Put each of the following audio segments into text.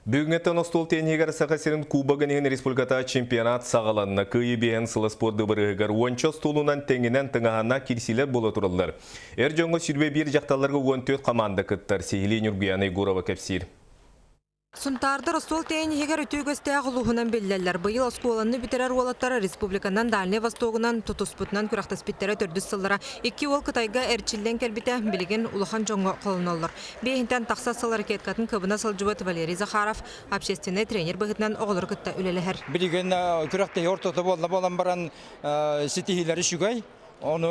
Бүгүҥҥэттэн остуол тенниһигэр Саха сирин Кубогын иһин республикатааҕы чемпионат саҕаланна. Кыайыы биэһин сыла спорт дыбарыаһыгар уонча остуолунан тэҥинэн тыҥаһааннаах киирсиилэр буола тураллар. Эр дьоҥҥо 21, дьахталларга 14 хамаанда кыттар. Сиһилии Ньургуяна Егорова кэпсиир. Сунтаардар остуол тенниһигэр үтүө үгэстээх улууһунан биллэллэр. Быйыл оскуоланы бүтэрэр уолаттар республиканан Дальнай Востогунан тутуспутунан күрэхтэспиттэрэ төрдүс сыллара. Икки уол Кытайга эрчиллэн кэлбитэ, билигин улахан дьоҥҥо холоноллор. Биэһинтэн тахса сыл ракеткатын кыбына сылдьыбыт Валерий Захаров общественнай тренер быһыытынан оҕолору кытта үлэлэһэр. Билигин күрэхтэһии ортото буолла буолан баран ситиһиилэри үчүгэй. Ону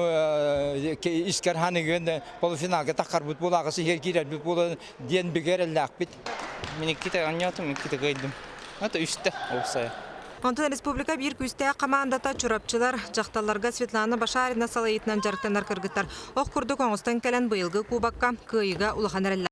искэр ханыгын полуфиналга таххарбыт буолааҕы сиһиэр киирэрбит буолан диэн бигэ эрэллээхпит. Мин иккитэ оонньоотум, иккитэ кыайдым. Это үстэ уопсайа. Онтон республика биир күүстээх хамаандата Чурапчылар, дьахталларга Светлана Башарина салайыытынан дьарыктанар кыргыттар ох курдук оҥостон кэлэн быйылгы кубокка кыайыыга улахан эрэллээхтэр.